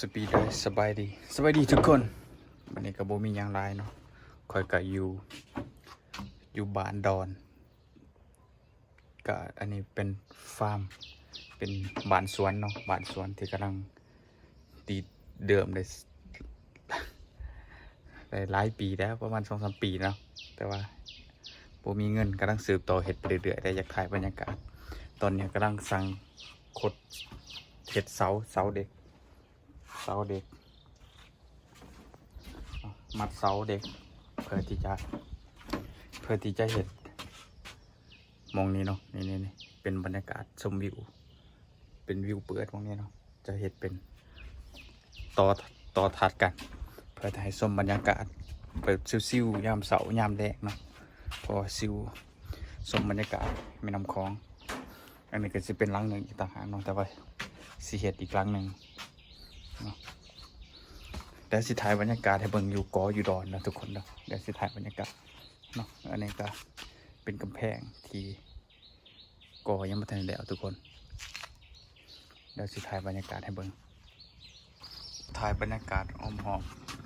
ສະປີດເດີ ສະບາຍດີ ສະບາຍດີທຸກຄົນ. ວັນນີ້ກໍບໍ່ມີຫຍັງຫຼາຍເນາະ, ຂ້ອຍກໍຢູ່ ຢູ່ບ້ານດອນ, ກໍອັນນີ້ເປັນຟາມ ເປັນບ້ານສວນເນາະ, ບ້ານສວນທີ່ກຳລັງ ທີ່ເລີ່ມໄດ້ ໄດ້ຫຼາຍປີແລ້ວ, ປະມານສອງສາມປີເນາະ, ແຕ່ວ່າບໍ່ມີເງິນ, ກຳລັງສືບຕໍ່ເຮັດໄປເລື້ອຍໆ ແຕ່ຢາກຖ່າຍບັນຍາກາດ. ຕອນນີ້ກຳລັງສ້າງ ຂົດ ເຮັດເສົາ ເສົາເດັກ ເສົາເດັກ ມັດເສົາເດັກ ເພື່ອທີ່ຈະ ເພື່ອທີ່ຈະເຮັດ ໝ່ອງນີ້ເນາະ, ນີ້ໆ ເປັນບັນຍາກາດຊົມວິວ ເປັນວິວເປີດໝ່ອງນີ້ເນາະ, ຈະເຮັດເປັນຕໍ່ ຕໍ່ຖັດກັນ ເພື່ອຈະໃຫ້ຊົມບັນຍາກາດແບບຊິວໆ ຍາມເຊົ້າຍາມແລງເນາະ, ເພາະວ່າຊິວຊົມບັນຍາກາດແມ່ນ້ຳຂອງ. ອັນນີ້ກໍຊິເປັນຫຼັງໜຶ່ງອີກຕ່າງຫາກເນາະ, ແຕ່ວ່າຊິເຮັດອີກຫຼັງໜຶ່ງເນາະ. ດຽວຊິຖ່າຍບັນຍາກາດໃຫ້ເບິ່ງຢູ່ກໍຢູ່ດອນເນາະທຸກຄົນເນາະ, ດຽວຊິຖ່າຍບັນຍາກາດເນາະ. ອັນນີ້ກໍເປັນກຳແພງທີ່ກໍຍັງບໍ່ທັນໄດ້ແລ້ວທຸກຄົນ, ດຽວຊິຖ່າຍບັນຍາກາດໃຫ້ເບິ່ງ, ຖ່າຍບັນຍາກາດອ້ອມຮອບ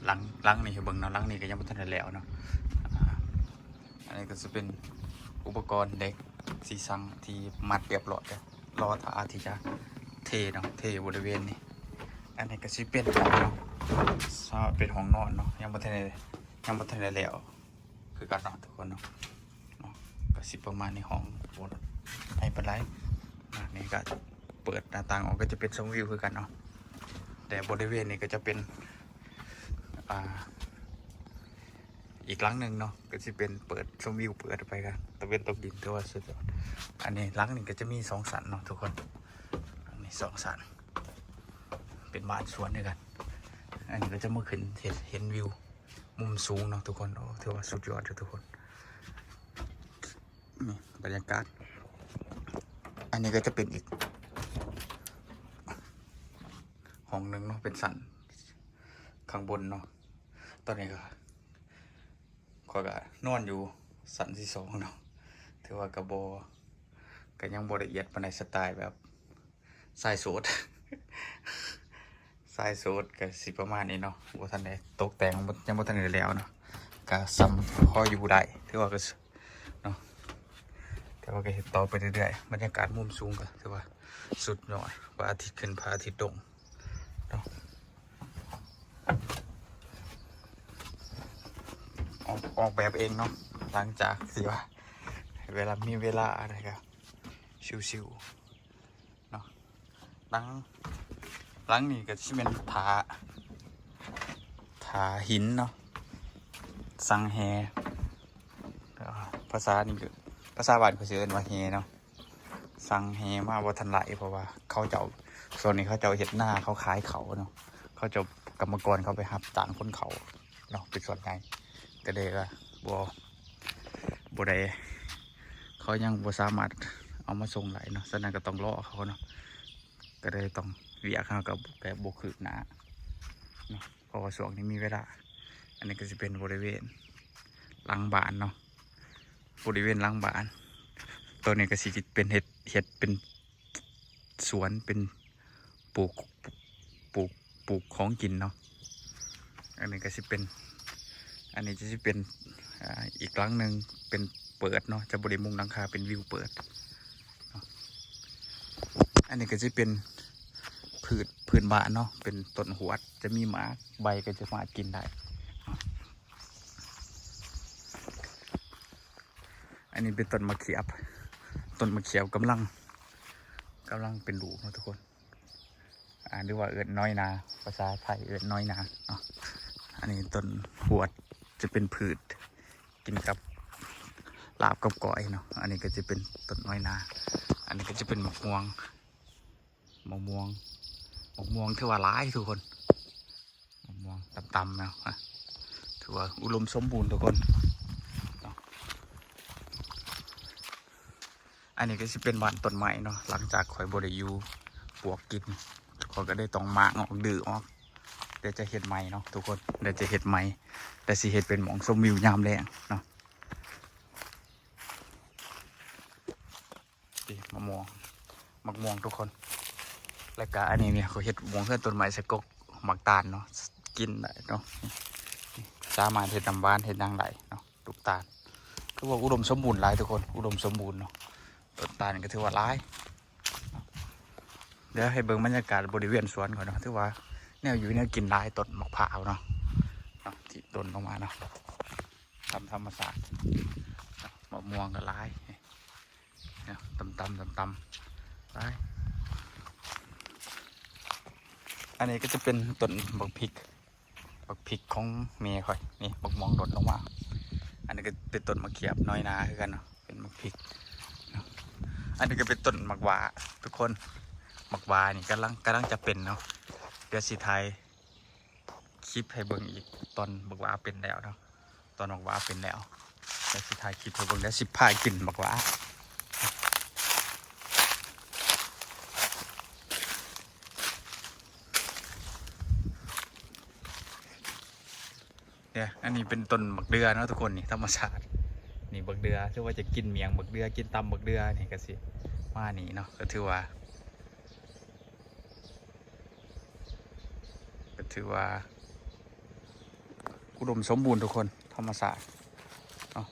ຫຼັງ ຫຼັງນີ້ໃຫ້ເບິ່ງເນາະ. ຫຼັງນີ້ກໍຍັງບໍ່ທັນໄດ້ແລ້ວເນາະ. ອ່າ ອັນນີ້ກໍຊິເປັນອຸປະກອນເດັກ ສີສັງທີ່ມັດຮຽບຮ້ອຍແລ້ວ, ລໍຖ້າທີ່ຈະເທເນາະ, ເທບໍລິເວນນີ້. ອັນນີ້ກໍຊິເປັນຫ້ອງເນາະ, ເປັນຫ້ອງນອນເນາະ, ຍັງບໍ່ທັນໄດ້ ຍັງບໍ່ທັນໄດ້ແລ້ວຄືກັນເນາະທຸກຄົນເນາະ. ເນາະ ກໍຊິປະມານນີ້, ຫ້ອງບໍ່ໃຫຍ່ປານໃດ. ອ່າ ນີ້ກໍເປີດໜ້າຕ່າງອອກ ກໍຈະເປັນຊົມວິວຄືກັນເນາະ, ແຕ່ບໍລິເວນນີ້ກໍຈະເປັນ ອ່າ ອີກຫຼັງໜຶ່ງເນາະ, ກໍຊິເປັນເປີດຊົມວິວ ເປີດໄປກັນຕາເວັນຕົກດິນ ຖືວ່າສຸດຍອດ. ອັນນີ້ຫຼັງນີ້ກໍຈະມີສອງຊັ້ນເນາະທຸກຄົນ, ອັນນີ້ສອງຊັ້ນ ເປັນບ້ານສວນຄືກັນ. ອັນນີ້ກໍຈະມາຂຶ້ນເຫັນ ເຫັນວິວມຸມສູງເນາະທຸກຄົນ. ໂອ້ ຖືວ່າສຸດຍອດເດີທຸກຄົນ, ນີ້ບັນຍາກາດ. ອັນນີ້ກໍຈະເປັນອີກຫ້ອງໜຶ່ງເນາະ, ເປັນຊັ້ນຂ້າງບົນເນາະ. ຕອນນີ້ກໍ ຂ້ອຍກໍນອນຢູ່ຊັ້ນທີສອງເນາະ, ຖືວ່າກໍບໍ່ ກໍຍັງບໍ່ລະອຽດປານໃດ, ສະໄຕແບບຊາຍໂສດ ຊາຍໂສດກໍຊິປະມານນີ້ເນາະ, ບໍ່ທັນໄດ້ຕົກແຕ່ງ, ຍັງບໍ່ທັນໄດ້ແລ້ວເນາະ, ກໍສ່ຳພໍຢູ່ໄດ້ ຖືວ່າກໍ ເນາະ, ແຕ່ວ່າກໍເຮັດຕໍ່ໄປເລື້ອຍໆ. ບັນຍາກາດມຸມສູງກໍຖືວ່າສຸດຍອດ, ພະອາທິດຂຶ້ນ ພະອາທິດລົງເນາະ. ອອກ ອອກແບບເອງເນາະ, ຫຼັງຈາກທີ່ວ່າເວລາມີເວລາອະໄລກໍຊິວໆ ເນາະ. ຫຼັງ ຫຼັງນີ້ກໍຊິແມ່ນທ່າ ທ່າຫີນເນາະ, ສັງແຫ. ອ່າ ພາສານີ້ກໍ ພາສາບ້ານເຂົາຊິເອີ້ນວ່າແຫເນາະ. ສັງແຫມາບໍ່ທັນຫຼາຍ ເພາະວ່າເຂົາເຈົ້າ ຊ່ວງນີ້ເຂົາເຈົ້າເຮັດນາ ເຂົາຂາຍເຂົ້າເນາະ, ເຂົາເຈົ້າ ກຳມະກອນເຂົາໄປຮັບຈ້າງຂົນເຂົ້າ ເນາະ ເປັນສ່ວນໃຫຍ່, ກໍເລີຍວ່າບໍ່ ບໍ່ໄດ້ ເຂົາຍັງບໍ່ສາມາດເອົາມາສົ່ງໄດ້ເນາະ, ສະນັ້ນກໍຕ້ອງລໍເຂົາເນາະ, ກໍເລີຍຕ້ອງ ວຽກເຮົາກໍແບບບໍ່ຄືບໜ້າເນາະ, ເພາະວ່າຊ່ວງນີ້ມີເວລາ. ອັນນີ້ກໍຊິເປັນບໍລິເວນຫຼັງບ້ານເນາະ, ບໍລິເວນຫຼັງບ້ານ. ໂຕນີ້ກໍຊິເປັນເຮັດ ເຮັດເປັນ ສວນ ເປັນປູກ ປູກ ປູກຂອງກິນເນາະ. ອັນນີ້ກໍຊິເປັນ ອັນນີ້ຈະຊິເປັນ ອ່າ ອີກຫຼັງໜຶ່ງ ເປັນເປີດເນາະ, ຈະບໍ່ໄດ້ມຸງຫຼັງຄາ ເປັນວິວເປີດເນາະ. ອັນນີ້ກໍຊິເປັນພືດພື້ນບ້ານເນາະ, ເປັນຕົ້ນຫວດ ຈະມີໝາກ ໃບກໍຈະສາມາດກິນໄດ້. ອັນນີ້ເປັນຕົ້ນໝາກຂຽບ, ຕົ້ນໝາກຂຽບກຳລັງ ກຳລັງເປັນລູກເນາະທຸກຄົນ, ອ່າ ຫຼືວ່າເອີ້ນນ້ອຍນາ, ພາສາໄທເອີ້ນນ້ອຍນາເນາະ. ອັນນີ້ຕົ້ນຫວດ ຈະເປັນພືດກິນກັບລາບກັບກ້ອຍເນາະ. ອັນນີ້ກໍຈະເປັນຕົ້ນນ້ອຍນາ, ອັນນີ້ກໍຈະເປັນໝາກມ່ວງ. ໝາກມ່ວງ ໝາກມ່ວງຖືວ່າຫຼາຍທຸກຄົນ, ໝາກມ່ວງຕ່ຳໆເນາະ, ຖືວ່າອຸດົມສົມບູນທຸກຄົນເນາະ. ອັນນີ້ກໍຊິເປັນບ້ານຕົ້ນໄມ້ເນາະ, ຫຼັງຈາກຂ້ອຍບໍ່ໄດ້ຢູ່ປວກກິນ ຂ້ອຍກໍໄດ້ຕ້ອງໝາກອອກ ດື້ອອກ, ດຽວຈະເຮັດໃໝ່ເນາະທຸກຄົນ, ດຽວຈະເຮັດໃໝ່ ແຕ່ຊິເຮັດເປັນໝ່ອງຊົມວິວຍາມແລງເນາະ. ນີ້ ມະມ່ວງ ໝາກມ່ວງທຸກຄົນ. ແລ້ວກະອັນນີ້ນີ້ ເຂົາເຮັດໝ່ອງເຮືອນຕົ້ນໄມ້ໃສ່ກົກ ໝາກຕານເນາະ ກິນໄດ້ເນາະ ສາມາດເຮັດນ້ຳຫວານເຮັດຫຍັງໄດ້ເນາະ ປູກຕານ ຖືວ່າອຸດົມສົມບູນຫຼາຍທຸກຄົນ ອຸດົມສົມບູນເນາະ ຕົ້ນຕານກໍຖືວ່າຫຼາຍ. ດຽວໃຫ້ເບິ່ງບັນຍາກາດບໍລິເວນສວນກ່ອນເນາະ ຖືວ່າແນວຢູ່ແນວກິນຫຼາຍ ຕົ້ນໝາກພ້າວເນາະ ເນາະ ທີ່ຕົ້ນລົງມາເນາະ ຕາມທຳມະຊາດເນາະ ໝາກມ່ວງກໍຫຼາຍ ເນາະ ຕ່ຳໆ ຕ່ຳໆ ຫຼາຍ. ອັນນີ້ກໍຈະເປັນຕົ້ນບັກພິກ ບັກພິກຂອງແມ່ຂ້ອຍ ນີ້ບັກມ່ວງໂດດລົງມາ. ອັນນີ້ກໍເປັນຕົ້ນໝາກຂຽບນ້ອຍນາຄືກັນເນາະ ເປັນບັກພິກເນາະ. ອັນນີ້ກໍເປັນຕົ້ນໝາກຫວ້າທຸກຄົນ ໝາກຫວ້ານີ້ກຳລັງ ກຳລັງຈະເປັນເນາະ ດຽວຊິຖ່າຍຄລິບໃຫ້ເບິ່ງອີກຕອນບັກຫວ້າເປັນແລ້ວເນາະ ຕອນບັກຫວ້າເປັນແລ້ວ ດຽວຊິຖ່າຍຄລິບໃຫ້ເບິ່ງ ດຽວຊິພາກິນບັກຫວ້າ. ເດ້ ອັນນີ້ເປັນຕົ້ນບັກເດື່ອເນາະທຸກຄົນ ນີ້ທຳມະຊາດ ນີ້ບັກເດື່ອ ຖືວ່າຈະກິນໝ້ຽງບັກເດື່ອ ກິນຕຳບັກເດື່ອ ນີ້ກໍຊິມານີ້ເນາະ ກໍຖືວ່າ ກໍຖືວ່າອຸດົມສົມບູນທຸກຄົນ ທຳມະຊາດເນາະ.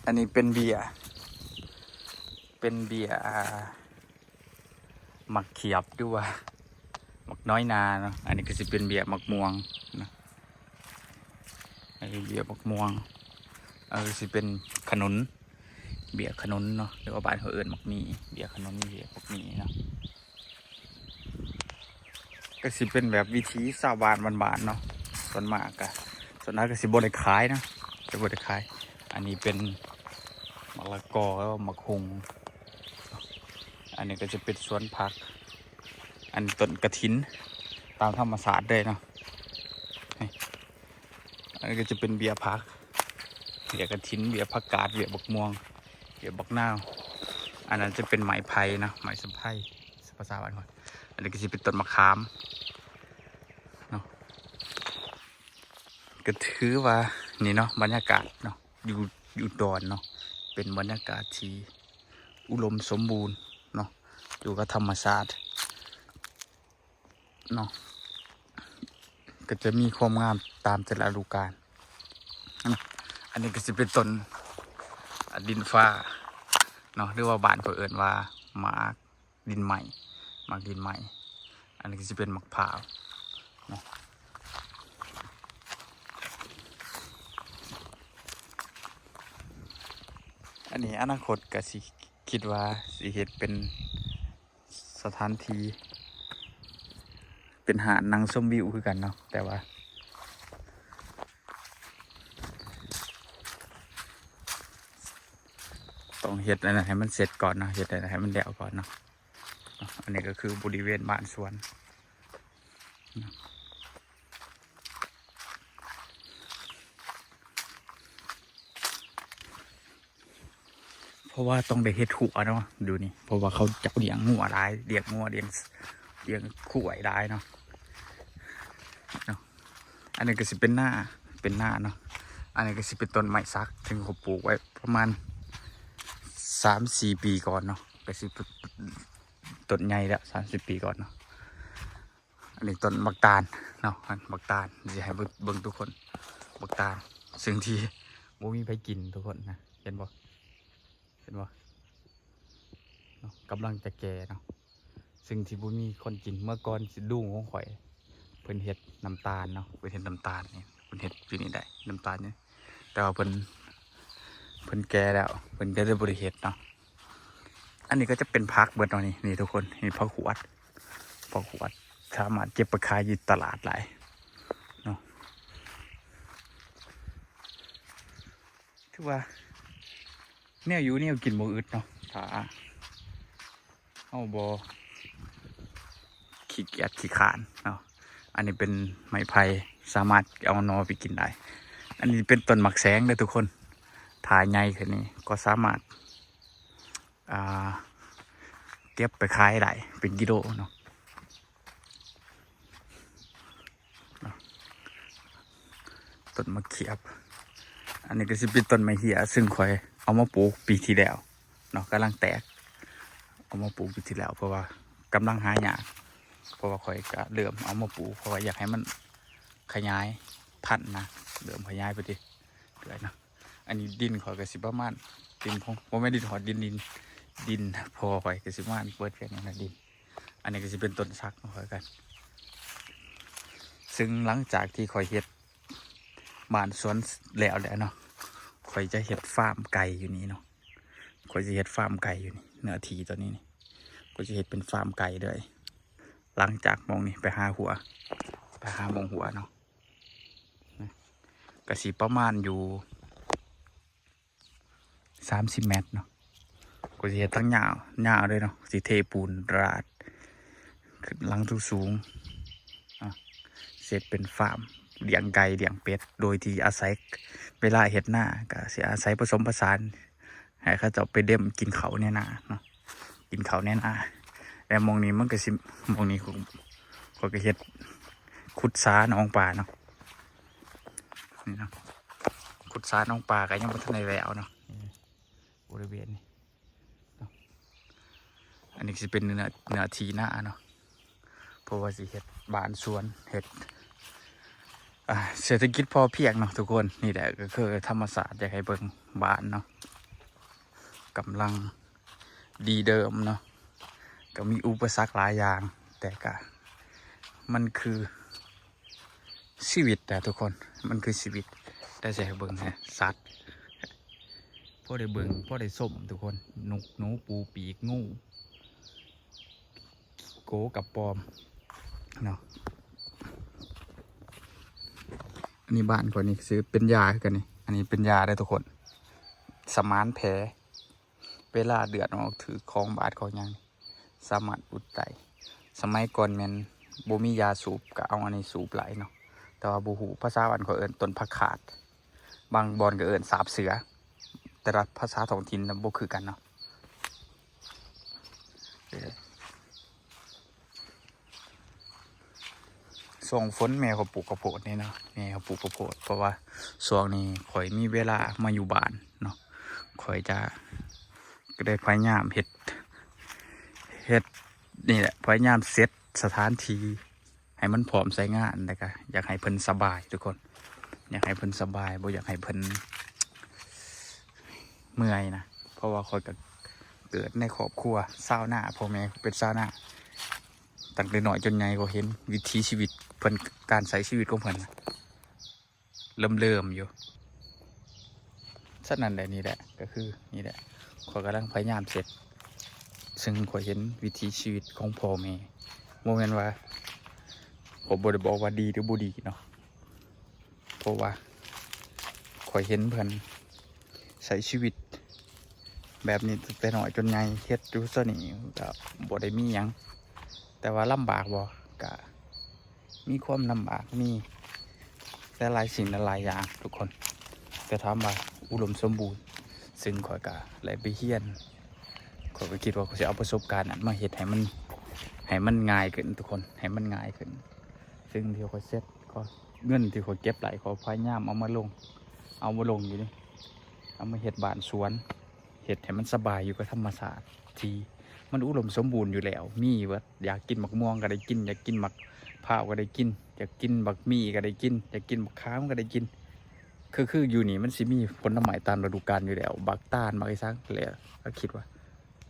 ອັນນີ້ເປັນເບ້ຍ ເປັນເບ້ຍ ອ່າ ໝາກຂຽບ ຫຼືວ່າໝາກນ້ອຍນາເນາະ. ອັນນີ້ກໍຊິເປັນເບ້ຍໝາກມ່ວງເນາະ ອັນນີ້ເບ້ຍໝາກມ່ວງ ອັນນີ້ຊິເປັນຂະໜຸນ ເບ້ຍຂະໜຸນເນາະ ຫຼືວ່າບ້ານເຮົາເອີ້ນໝາກໝີ່ ເບ້ຍຂະໜຸນ ເບ້ຍໝາກໝີ່ເນາະ. ກໍຊິເປັນແບບວິຖີຊາວບ້ານບ້ານໆເນາະ ສ່ວນມາກກໍ ສ່ວນຫຼາຍກໍຊິບໍ່ໄດ້ຂາຍເນາະ ຈະບໍ່ໄດ້ຂາຍ. ອັນນີ້ເປັນໝາກລະກອ ຫຼືວ່າໝາກຫຸ່ງ ອັນນີ້ກໍຈະເປັນສວນຜັກ ອັນຕົ້ນກະຖິນຕາມທຳມະຊາດເລີຍເນາະ. ນີ້ ອັນນີ້ກໍຈະເປັນເບ້ຍຜັກ ເບ້ຍກະຖິນ ເບ້ຍຜັກກາດ ເບ້ຍບັກມ່ວງ ເບ້ຍບັກນາວ. ອັນນັ້ນຈະເປັນໄມ້ໄຜ່ເນາະ ໄມ້ສະໄພ ພາສາບ້ານເຮົາ. ອັນນີ້ກໍຊິເປັນຕົ້ນມະຂາມເນາະ. ກໍຖືວ່ານີ້ເນາະ ບັນຍາກາດເນາະ ຢູ່ ຢູ່ດອນເນາະ ເປັນບັນຍາກາດທີ່ອຸດົມສົມບູນເນາະ ຢູ່ກັບທຳມະຊາດເນາະ ກໍຈະມີຄວາມງາມຕາມແຕ່ລະລະດູການ. ອັນນີ້ກໍຊິເປັນຕົ້ນ ອາ ດິນຟ້າເນາະ ຫຼືວ່າບ້ານເຂົາເອີ້ນວ່າໝາກ ດິນໄມ້ ໝາກດິນໄມ້. ອັນນີ້ກໍຊິເປັນໝາກພ້າວເນາະ. ອັນນີ້ອະນາຄົດກໍຊິຄິດວ່າຊິເຮັດເປັນສະຖານທີ່ ເປັນຮ້ານນັ່ງຊົມວິວຄືກັນເນາະ ແຕ່ວ່າ ຕ້ອງເຮັດອັນນັ້ນໃຫ້ມັນເສັດກ່ອນເນາະ ເຮັດອັນນັ້ນໃຫ້ມັນແລ້ວກ່ອນເນາະ. ອັນນີ້ກໍຄືບໍລິເວນບ້ານສວນ ເພາະວ່າຕ້ອງໄດ້ເຮັດຮົ້ວເນາະ ຢູ່ນີ້ ເພາະວ່າເຂົາເຈົ້າລ້ຽງງົວຫຼາຍ ລ້ຽງງົວ ລ້ຽງ ລ້ຽງຄວາຍຫຼາຍເນາະ ເນາະ. ອັນນີ້ກໍຊິເປັນນາ ເປັນນາເນາະ. ອັນນີ້ກໍຊິເປັນຕົ້ນໄມ້ສັກ ເຊິ່ງເຂົາປູກໄວ້ປະມານສາມສີ່ປີກ່ອນເນາະ ກໍຊິຕົ້ນໃຫຍ່ແລ້ວ ສາມສີ່ປີກ່ອນເນາະ. ອັນນີ້ຕົ້ນບັກຕານເນາະ ບັກຕານ ຊິໃຫ້ເບິ່ງ ເບິ່ງທຸກຄົນ ບັກຕານ ເຊິ່ງທີ່ບໍ່ມີໃຜກິນທຸກຄົນນະ ເຫັນບໍ່ ເຫັນບໍ່ເນາະ ກຳລັງຈະແກ່ເນາະ ເຊິ່ງທີ່ບໍ່ມີຄົນກິນ. ເມື່ອກ່ອນຊິລຸງຂອງຂ້ອຍ ເພິ່ນເຮັດນ້ຳຕານເນາະ ເພິ່ນເຮັດນ້ຳຕານນີ້ ເພິ່ນເຮັດຢູ່ນີ້ໄດ້ ນ້ຳຕານນີ້ ແຕ່ວ່າເພິ່ນ ເພິ່ນແກ່ແລ້ວ ເພິ່ນກໍເລີຍບໍ່ໄດ້ເຮັດເນາະ. ອັນນີ້ກໍຈະເປັນຜັກເບິດເນາະ ນີ້ ນີ້ທຸກຄົນ ນີ້ຜັກຂວດ ຜັກຂວດ ສາມາດເກັບໄປຂາຍຢູ່ຕະຫຼາດຫຼາຍເນາະ. ຖືວ່າແນວຢູ່ແນວກິນບໍ່ອຶດເນາະ ຖ້າເຮົາບໍ່ຂີ້ກຽດຂີ້ຄ້ານເນາະ. ອັນນີ້ເປັນໄມ້ໄຜ່ ສາມາດເອົາໜໍ່ໄປກິນໄດ້. ອັນນີ້ເປັນຕົ້ນໝາກແສງເດີທຸກຄົນ ຖ້າໃຫຍ່ຂຶ້ນນີ້ກໍສາມາດ ອ່າ ເກັບໄປຂາຍໄດ້ເປັນກິໂລເນາະ. ຕົ້ນໝາກຂຽບ. ອັນນີ້ກໍຊິເປັນຕົ້ນໝາກເຫຍ ຊຶ່ງຂ້ອຍເອົາມາປູກປີທີ່ແລ້ວເນາະ ກຳລັງແຕກ ເອົາມາປູກປີທີ່ແລ້ວ ເພາະວ່າກຳລັງຫາຍາກ ເພາະວ່າຂ້ອຍກໍເລີ່ມເອົາມາປູກ ເພາະວ່າຢາກໃຫ້ມັນຂະຫຍາຍພັນນະ ເລີ່ມຂະຫຍາຍໄປເລື້ອຍໆເນາະ. ອັນນີ້ດິນຂ້ອຍກໍຊິປະມານ ດິນຂອງ ບໍ່ແມ່ນດິນຂອງ ດິນ ດິນ ດິນພໍ່ຂ້ອຍກໍຊິປະມານເບິດແຄ່ນີ້ນະ ດິນ. ອັນນີ້ກໍຊິເປັນຕົ້ນສັກຂອງຂ້ອຍກັນ ຊຶ່ງຫຼັງຈາກທີ່ຂ້ອຍເຮັດບ້ານສວນແລ້ວແຫຼະເນາະ ຂ້ອຍຈະເຮັດຟາມໄກ່ຢູ່ນີ້ເນາະ ຂ້ອຍຊິເຮັດຟາມໄກ່ຢູ່ນີ້ ເນື້ອທີ່ຕອນນີ້ນີ້ ຂ້ອຍຊິເຮັດເປັນຟາມໄກ່ເລີຍ. ຫຼັງຈາກໝ່ອງນີ້ໄປຫາຫົວ ໄປຫາໝ່ອງຫົວເນາະ ກໍຊິປະມານຢູ່ ສາມສິບແມັດເນາະ ກໍຊິເຮັດທັງຍາວ ຍາວເລີຍເນາະ ຊິເທປູນລາດຂຶ້ນຫຼັງສູງໆ ອາ ເຮັດເປັນຟາມລ້ຽງໄກ່ລ້ຽງເປັດ ໂດຍທີ່ອາໄສ ເວລາເຮັດນາກໍຊິອາໄສປະສົມປະສານ ໃຫ້ເຂົາເຈົ້າໄປເດັມກິນເຂົ້າໃນນາເນາະ ກິນເຂົ້າໃນນາ. ແລ້ວໝ່ອງນີ້ມັນກໍຊິ ໝ່ອງນີ້ຂ້ອຍກໍເຮັດ ຂຸດສາໜອງປາເນາະ ນີ້ເນາະ ຂຸດສາໜອງປາກໍຍັງບໍ່ທັນໄດ້ແລ້ວເນາະ ນີ້ ບໍລິເວນນີ້ເນາະ. ອັນນີ້ຊິເປັນເນື້ອ ເນື້ອທີ່ນາເນາະ ເພາະວ່າຊິເຮັດບ້ານສວນ ເຮັດ ອ່າ ເສດຖະກິດພໍພຽງເນາະທຸກຄົນ. ນີ້ແຫຼະກໍຄືທຳມະຊາດ ຢາກໃຫ້ເບິ່ງບ້ານເນາະ ກຳລັງດີເດີມເນາະ ກໍມີອຸປະສັກຫຼາຍຢ່າງ ແຕ່ກະມັນຄືຊີວິດນະທຸກຄົນ ມັນຄືຊີວິດ. ແຕ່ຊິໃຫ້ເບິ່ງແທ້ ສັດ ພໍໄດ້ເບິ່ງ ພໍໄດ້ຊົມທຸກຄົນ ນົກ ໜູ ປູ ປີກ ງູ ໂກ ກະປອມເນາະ. ອັນນີ້ບ້ານຂ້ອຍນີ້ ຊື້ເປັນຢາຄືກັນນີ້ ອັນນີ້ເປັນຢາເດີ້ທຸກຄົນ ສະໝານແຜ ເວລາເລືອດອອກ ຖືກຂອງບາດຂອງຫຍັງ ສາມາດອຸດໄດ້. ສະໄໝກ່ອນແມ່ນບໍ່ມີຢາສູບ ກໍເອົາອັນນີ້ສູບໄລ່ເນາະ ແຕ່ວ່າບໍ່ຮູ້ ພາສາບ້ານຂ້ອຍເອີ້ນຕົ້ນຜັກຂາດ ບາງບ່ອນກໍເອີ້ນສາບເສືອ ແຕ່ລະພາສາທ້ອງຖິ່ນນະບໍ່ຄືກັນເນາະ. ຊ່ວງຝົນແມ່ຂ້ອຍປູກເຂົ້າໂພດນີ້ເນາະ ແມ່ຂ້ອຍປູກເຂົ້າໂພດ ເພາະວ່າຊ່ວງນີ້ຂ້ອຍມີເວລາມາຢູ່ບ້ານເນາະ ຂ້ອຍຈະ ກໍໄດ້ພະຍາຍາມເຮັດ ເຮັດນີ້ແຫຼະ ພະຍາຍາມເຊັດສະຖານທີ່ໃຫ້ມັນພ້ອມໃຊ້ງານ ແລ້ວກໍຢາກໃຫ້ເພິ່ນສະບາຍທຸກຄົນ ຢາກໃຫ້ເພິ່ນສະບາຍ ບໍ່ຢາກໃຫ້ເພິ່ນເມື່ອຍນະ ເພາະວ່າຂ້ອຍກໍເກີດໃນຄອບຄົວຊາວນາ ພໍ່ແມ່ເປັນຊາວນາ ຕັ້ງແຕ່ນ້ອຍຈົນໃຫຍ່ກໍເຫັນວິຖີຊີວິດເພິ່ນ ການໃຊ້ຊີວິດຂອງເພິ່ນນະ ເລີ່ມໆຢູ່. ສະນັ້ນແຫຼະ ນີ້ແຫຼະ ກໍຄືນີ້ແຫຼະ ຂ້ອຍກຳລັງພະຍາຍາມເຮັດ ຊຶ່ງຂ້ອຍເຫັນວິຖີຊີວິດຂອງພໍ່ແມ່ ບໍ່ແມ່ນວ່າ ຂ້ອຍບໍ່ໄດ້ບອກວ່າດີຫຼືບໍ່ດີເນາະ ເພາະວ່າຂ້ອຍເຫັນເພິ່ນໃຊ້ຊີວິດແບບນີ້ຕັ້ງແຕ່ນ້ອຍຈົນໃຫຍ່ ເຮັດຢູ່ຊໍ່ານີ້ກໍບໍ່ໄດ້ມີຫຍັງ ແຕ່ວ່າລຳບາກບໍ່ ກະ ມີຄວາມລຳບາກ ມີຫຼາຍໆສິ່ງຫຼາຍໆຢ່າງທຸກຄົນ ແຕ່ຖາມວ່າອຸດົມສົມບູນ ຊຶ່ງຂ້ອຍກະໄດ້ໄປຮຽນ ຂ້ອຍກໍຄິດວ່າຂ້ອຍຊິເອົາປະສົບການນັ້ນມາເຮັດໃຫ້ມັນ ໃຫ້ມັນງ່າຍຂຶ້ນທຸກຄົນ ໃຫ້ມັນງ່າຍຂຶ້ນ. ສິ່ງທີ່ຂ້ອຍເຮັດ ກໍເງິນທີ່ຂ້ອຍເກັບໄດ້ ຂ້ອຍພະຍາຍາມເອົາມາລົງ ເອົາມາລົງຢູ່ນີ້ ເອົາມາເຮັດບ້ານສວນ ເຮັດໃຫ້ມັນສະບາຍຢູ່ກັບທຳມະຊາດ ທີ່ມັນອຸດົມສົມບູນຢູ່ແລ້ວ ມີເບິດ ຢາກກິນໝາກມ່ວງກໍໄດ້ກິນ ຢາກກິນໝາກພ້າວກໍໄດ້ກິນ ຢາກກິນບັກໝີ່ກໍໄດ້ກິນ ຢາກກິນບັກຂາມກໍໄດ້ກິນ ຄື ຄືຢູ່ນີ້ມັນຊິມີຜົນໄມ້ຕາມລະດູການຢູ່ແລ້ວ ບັກຕານ ບັກອີ່ສັງແລ້ວ ກໍຄິດວ່າ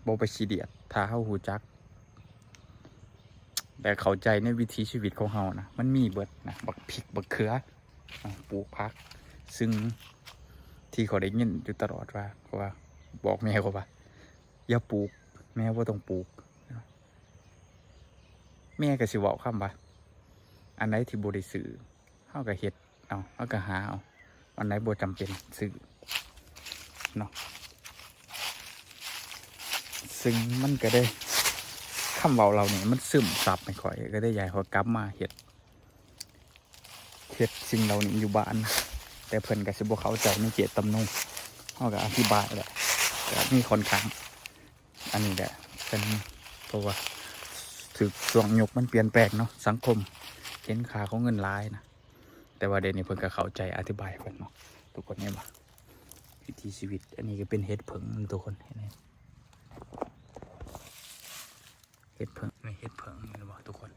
ບໍ່ໄປຊີຣຽສ ຖ້າເຮົາຮູ້ຈັກ ແລະ ເຂົ້າໃຈໃນວິຖີຊີວິດຂອງເຮົານະ ມັນມີເບິດນະ ບັກພິກ ບັກເຂືອ ອາ ປູກຜັກ ຊຶ່ງທີ່ຂ້ອຍໄດ້ຍິນຢູ່ຕະຫຼອດວ່າ ເຂົາວ່າ ບອກແມ່ຂ້ອຍວ່າ ຢ່າປູກ ແມ່ບໍ່ຕ້ອງປູກ ແມ່ກໍຊິເວົ້າຄຳວ່າ ອັນໃດທີ່ບໍ່ໄດ້ຊື້ ເຮົາກໍເຮັດເອົາ ເຮົາກໍຫາເອົາ ອັນໃດບໍ່ຈຳເປັນຊື້ເນາະ ຊຶ່ງມັນກໍໄດ້ ຄຳເວົ້າເຫຼົ່ານີ້ມັນຊຶມຊັບໃຫ້ຂ້ອຍ ກໍໄດ້ຢາກໃຫ້ຂ້ອຍກັບມາເຮັດ ເຮັດສິ່ງເຫຼົ່ານີ້ຢູ່ບ້ານ ແຕ່ເພິ່ນກໍຊິບໍ່ເຂົ້າໃຈໃນເຈດຕຳນົງ ເຮົາກໍອະທິບາຍແຫຼະ ກໍມີຂ້ອນຂ້າງ ອັນນີ້ແຫຼະ ເພິ່ນ ເພາະວ່າຖືກຊ່ວງຍຸກມັນປ່ຽນແປງເນາະ ສັງຄົມເຫັນຄ່າຂອງເງິນຫຼາຍນະ ແຕ່ ຕ່ວ່າດຽວນີ້ເພິ່ນກໍເຂົ້າໃຈ ອະທິບາຍໃຫ້ເພິ່ນເນາະ ທຸກຄົນເຫັນບໍ່? ວິຖີຊີວິດ ອັນນີ້ກໍເປັນເຫັດເຜິ້ງ ທຸກຄົນເຫັນໄໝ? ເຫັດເຜິ້ງ ນີ້ເຫັດເຜິ້ງ ເຫັນບໍ່ທຸກຄົນ?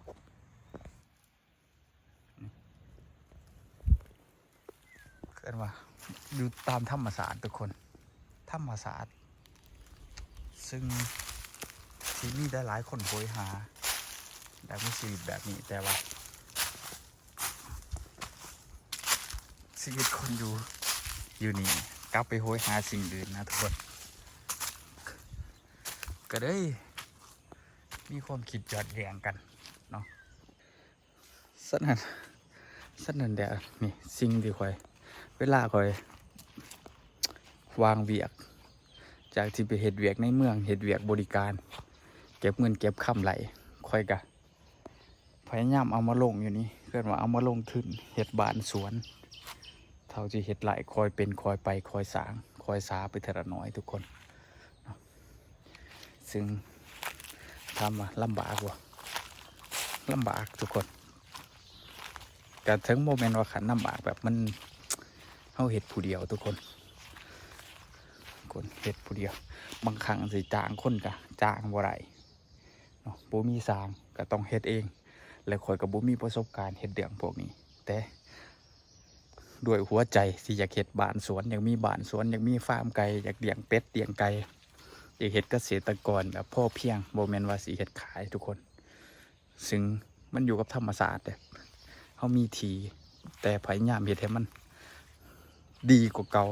ເອີ້ນວ່າຢູ່ຕາມທຳມະຊາດທຸກຄົນ ທຳມະຊາດ ຊຶ່ງທີ່ມີຫຼາຍໆຄົນໂຫຍຫາ ຢາກມີຊີວິດແບບນີ້ ແຕ່ວ່າຊີວິດຄົນຢູ່ ຢູ່ນີ້ ກັບໄປໂຫຍຫາສິ່ງອື່ນນະທຸກຄົນ ກໍເລີຍມີຄວາມຄິດຢອດແຍ່ງກັນເນາະ. ສະນັ້ນ ສະນັ້ນແຫຼະ ນີ້ສິ່ງທີ່ຂ້ອຍ ເວລາຂ້ອຍວ່າງວຽກ ຈາກທີ່ໄປເຮັດວຽກໃນເມືອງ ເຮັດວຽກບໍລິການ ເກັບເງິນເກັບຄຳໄຫຼ ຂ້ອຍກະພະຍາຍາມເອົາມາລົງຢູ່ນີ້ ເອີ້ນວ່າເອົາມາລົງທຶນເຮັດບ້ານສວນ ເທົ່າທີ່ເຮັດໄດ້ ຄ່ອຍເປັນຄ່ອຍໄປ ຄ່ອຍສ້າງ ຄ່ອຍສາໄປເທື່ອລະໜ້ອຍທຸກຄົນເນາະ. ຊຶ່ງຖາມວ່າລຳບາກບໍ່? ລຳບາກທຸກຄົນ ກະເຖິງບໍ່ແມ່ນວ່າຂັ້ນລຳບາກແບບມັນ ເຮົາເຮັດຜູ້ດຽວທຸກຄົນ ຄົນເຮັດຜູ້ດຽວ ບາງຄັ້ງຊິຈ້າງຄົນກະຈ້າງບໍ່ໄດ້ເນາະ ບໍ່ມີຊ່າງ ກະຕ້ອງເຮັດເອງ ແລະ ຂ້ອຍກະບໍ່ມີປະສົບການເຮັດເລື່ອງພວກນີ້ ແຕ່ ດ້ວຍຫົວໃຈທີ່ຢາກເຮັດບ້ານສວນ ຢາກມີບ້ານສວນ ຢາກມີຟາມໄກ່ ຢາກລ້ຽງເປັດລ້ຽງໄກ່ ຢາກເຮັດກະເສດຕະກອນແບບພໍພຽງ ບໍ່ແມ່ນວ່າຊິເຮັດຂາຍທຸກຄົນ ຊຶ່ງມັນຢູ່ກັບທຳມະຊາດເດ້ ເຮົາມີທີ່ ແຕ່ພະຍາຍາມເຮັດໃຫ້ມັນດີກວ່າເກົ່າ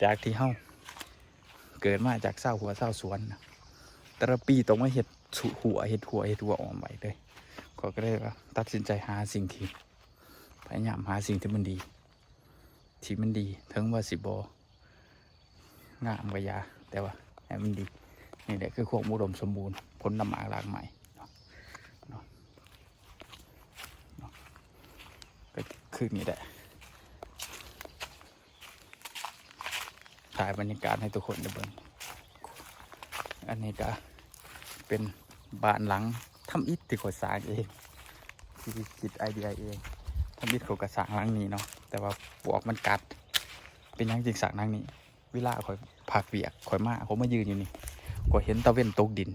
ຈາກທີ່ເຮົາເກີດມາຈາກຊາວຮົ້ວຊາວສວນ ແຕ່ລະປີຕ້ອງມາເຮັດຮົ້ວ ເຮັດຮົ້ວ ເຮັດຮົ້ວອ້ອມໄວ້ເລີຍ ຂ້ອຍກໍເລີຍວ່າຕັດສິນໃຈຫາສິ່ງທີ່ ພະຍາຍາມຫາສິ່ງທີ່ມັນດີ ທີ່ມັນດີ ເຖິງວ່າຊິບໍ່ງາມກໍຢ່າ ແຕ່ວ່າໃຫ້ມັນດີ ນີ້ແຫຼະຄືຄວາມອຸດົມສົມບູນ ຜົນລະໝາກລາກໄມ້ເນາະ ເນາະ ເນາະ ກໍຄືນີ້ແຫຼະ. ຖ່າຍບັນຍາກາດໃຫ້ທຸກຄົນໄດ້ເບິ່ງ ອັນນີ້ກະເປັນບ້ານຫຼັງທຳອິດທີ່ຂ້ອຍສ້າງເອງ ທີ່ຄິດໄອເດຍເອງ ທຳອິດຂ້ອຍກະສ້າງຫຼັງນີ້ເນາະ ແຕ່ວ່າປວກມັນກັດ ເປັນຫຍັງຈຶ່ງສ້າງຫຼັງນີ້? ເວລາຂ້ອຍພັກວຽກ ຂ້ອຍມາ ຂ້ອຍມາຢືນຢູ່ນີ້ ຂ້ອຍເຫັນຕາເວັນຕົກດິນ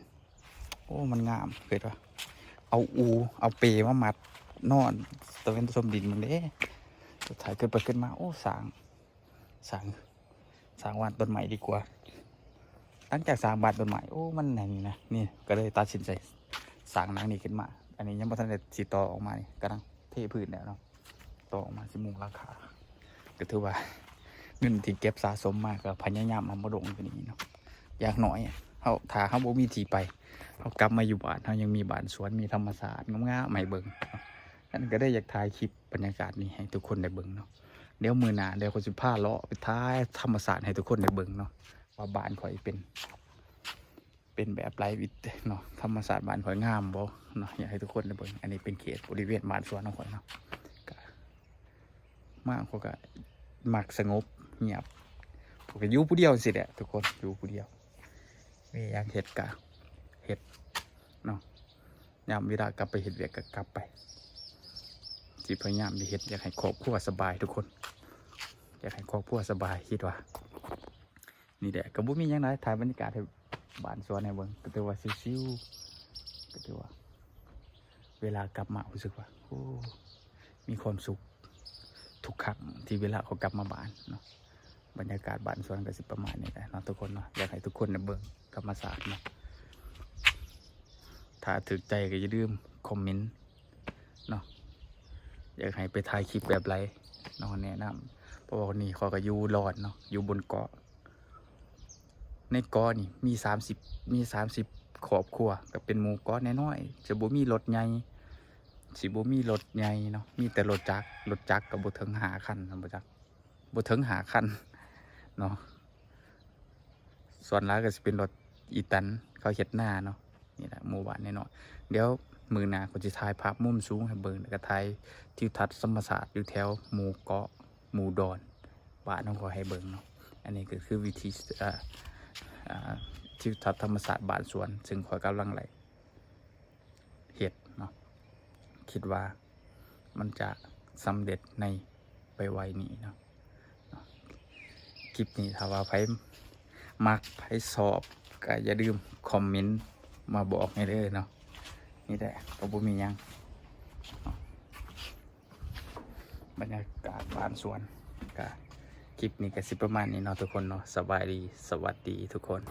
ໂອ້ ມັນງາມ ຄິດວ່າເອົາອູ ເອົາເປມາມັດນອນ ຕາເວັນຕົກດິນມັນເດ້ ສຸດທ້າຍຄິດໄປຄິດມາ ໂອ້ ສ້າງ ສ້າງ ສ້າງບ້ານຕົ້ນໄມ້ດີກວ່າ ຫຼັງຈາກສ້າງບ້ານຕົ້ນໄມ້ ໂອ້ ມັນອັນນີ້ນະ ນີ້ກໍເລີຍຕັດສິນໃຈສ້າງຫຼັງນີ້ຂຶ້ນມາ ອັນນີ້ຍັງບໍ່ທັນໄດ້ຊິຕໍ່ອອກມານີ້ ກຳລັງເທພື້ນແລ້ວເນາະ ຕໍ່ອອກມາຊິມຸງຫຼັງຄາ ກໍຖືວ່າເງິນທີ່ເກັບສະສົມມາກໍພະຍາຍາມເອົາມາລົງຢູ່ນີ້ເນາະ ຢ່າງໜ້ອຍເຮົາ ຖ້າເຮົາບໍ່ມີທີ່ໄປ ເຮົາກັບມາຢູ່ບ້ານ ເຮົາຍັງມີບ້ານສວນ ມີທຳມະຊາດງາມໆໃຫ້ເບິ່ງ ອັນກໍເລີຍຢາກຖ່າຍຄລິບ ບັນຍາກາດນີ້ໃຫ້ທຸກຄົນໄດ້ເບິ່ງເນາະ ດຽວມື້ໜ້າ ດຽວຂ້ອຍຊິພາເລາະໄປຖ່າຍທຳມະຊາດໃຫ້ທຸກຄົນໄດ້ເບິ່ງເນາະ ວ່າບ້ານຂ້ອຍເປັນ ເປັນແບບໃດເນາະ ທຳມະຊາດບ້ານຂ້ອຍງາມບໍ່ເນາະ ຢາກໃຫ້ທຸກຄົນໄດ້ເບິ່ງ ອັນນີ້ເປັນເຂດບໍລິເວນບ້ານສວນຂອງຂ້ອຍເນາະ ກະມາຂ້ອຍກະມັກສະຫງົບງຽບ ຂ້ອຍກະຢູ່ຜູ້ດຽວຊີ້ແຫຼະທຸກຄົນ ຢູ່ຜູ້ດຽວ ມີຫຍັງເຮັດກະເຮັດເນາະ ຍາມເວລາກັບໄປເຮັດວຽກກໍກັບໄປ ຊິພະຍາຍາມເຮັດ ຢາກໃຫ້ຄອບຄົວສະບາຍທຸກຄົນ ຢາກໃຫ້ຄອບຄົວສະບາຍ ຄິດວ່າ ນີ້ແຫຼະ ກໍບໍ່ມີຫຍັງຫຼາຍ ຖ່າຍບັນຍາກາດໃຫ້ບ້ານສວນໃຫ້ເບິ່ງ ກໍຖືວ່າຊິວໆ ກໍຖືວ່າ ເວລາກັບມາຮູ້ສຶກວ່າ ໂອ້ ມີຄວາມສຸກ ທຸກຄັ້ງທີ່ເວລາເຂົາກັບມາບ້ານເນາະ ບັນຍາກາດບ້ານສວນກໍຊິປະມານນີ້ແຫຼະເນາະທຸກຄົນເນາະ ຢາກໃຫ້ທຸກຄົນໄດ້ເບິ່ງທຳມະຊາດເນາະ ຖ້າຖືກໃຈກໍຢ່າລືມຄອມເມັນເນາະ ຢາກໃຫ້ໄປຖ່າຍຄລິບແບບໃດເນາະ ແນະນຳ ເພາະວ່ານີ້ຂ້ອຍກໍຢູ່ລອນເນາະ ຢູ່ບົນເກາະ ໃນເກາະນີ້ມີສາມສິບ ມີສາມສິບຄອບຄົວ ກໍເປັນໝູ່ເກາະນ້ອຍໆ ຈະບໍ່ມີລົດໃຫຍ່ ຊິບໍ່ມີລົດໃຫຍ່ເນາະ ມີແຕ່ລົດຈັກ ລົດຈັກກໍບໍ່ເຖິງຫ້າຄັນ ບໍ່ຈັກ ບໍ່ເຖິງຫ້າຄັນເນາະ ສ່ວນຫຼາຍກໍຊິເປັນລົດອີແຕນ ເຂົາເຮັດນາເນາະ ນີ້ແຫຼະໝູ່ບ້ານນ້ອຍໆ ດຽວມື້ໜ້າຂ້ອຍຊິຖ່າຍພາບມຸມສູງໃຫ້ເບິ່ງ ແລ້ວກໍຖ່າຍທິວທັດທຳມະຊາດຢູ່ແຖວໝູ່ເກາະ ໝູ່ດອນ ບ້ານຂອງຂ້ອຍໃຫ້ເບິ່ງເນາະ ອັນນີ້ກໍຄືວິຖີ ເອີ ເອີ ທິວທັດທຳມະຊາດບ້ານສວນ ຊຶ່ງຂ້ອຍກຳລັງໄລ່ເຮັດເນາະ ຄິດວ່າມັນຈະ ສຳເລັດໃນໄວໆນີ້ເນາະ. ຄລິບນີ້ຖ້າວ່າໃຜມັກໃຜຊອບ ກໍຢ່າລືມຄອມເມັນມາບອກໃຫ້ເດີເນາະ. ນີ້ແຫຼະ ກໍບໍ່ມີຫຍັງເນາະ ບັນຍາກາດບ້ານສວນ. ກໍຄລິບນີ້ກໍຊິປະມານນີ້ເນາະທຸກຄົນເນາະ. ສະບາຍດີ ສະຫວັດດີທຸກຄົນ.